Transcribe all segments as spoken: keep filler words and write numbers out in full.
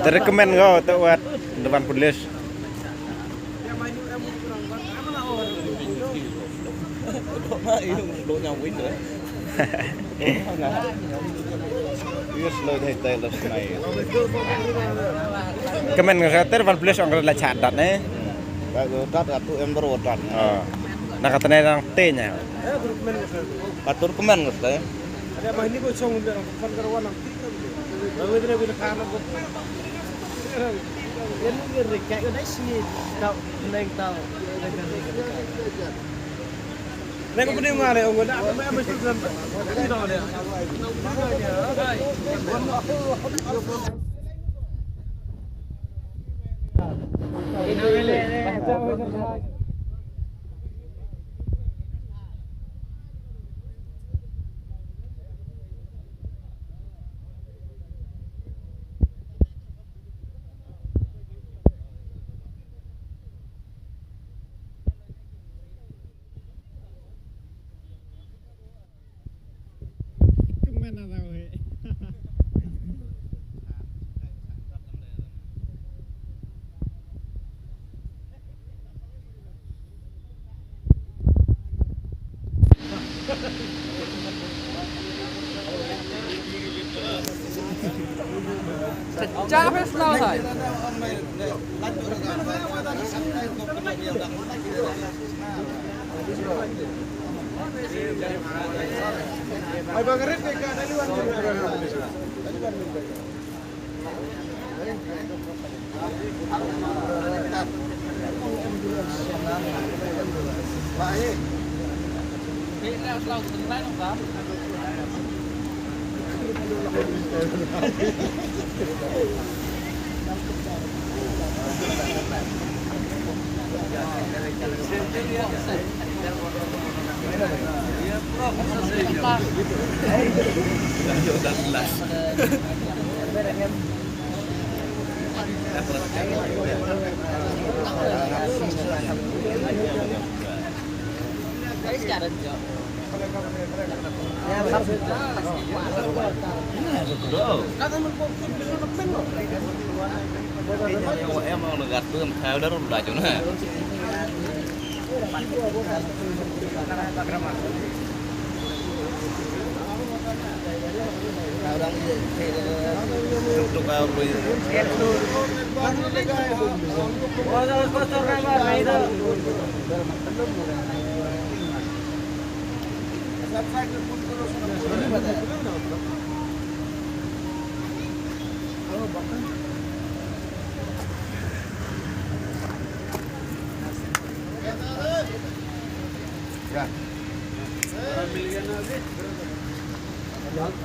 Te recommend ko te wat dewan polis. Yes, lo dei tai lo snai. Kmen nga ter van plus ong la chat dat ne. Ba lo dat atu em bro dat. Oh. Na ka tene nang te nya. Atur kmen nga ter. Ada bah ini ko song ban karwan.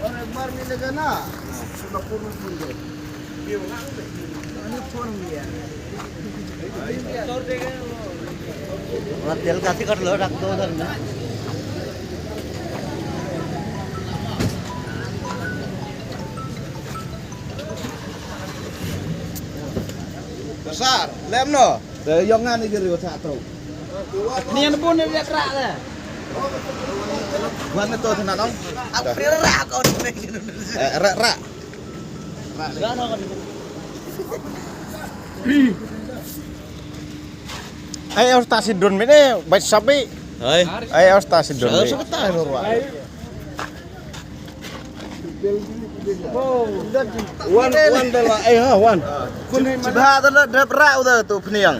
और एक बार मिलेगा ना, तो मैं पूर्ण सुन दे। ये वाला अंदर। मैंने फोन लिया। तेल काफी कर लो, रख दो उधर में। Besar, lem no. Te yong ngan ni jeri sa tu. Ni an pun ni dia kerak dah. Wan ni tu sana dong. April rak kau ni. Eh, rak, rak. Ai, aus ta si dun mene, bai sabi. Hai. Ai, aus ta si dun. Sa kata ruwa. Wan, wan da la, eh, ha, wan. Sibha da la dep ra u da tu pniang.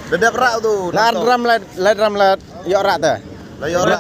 Da dep ra u tu. La dram la, la dram la, yok ra ta. La yok ra.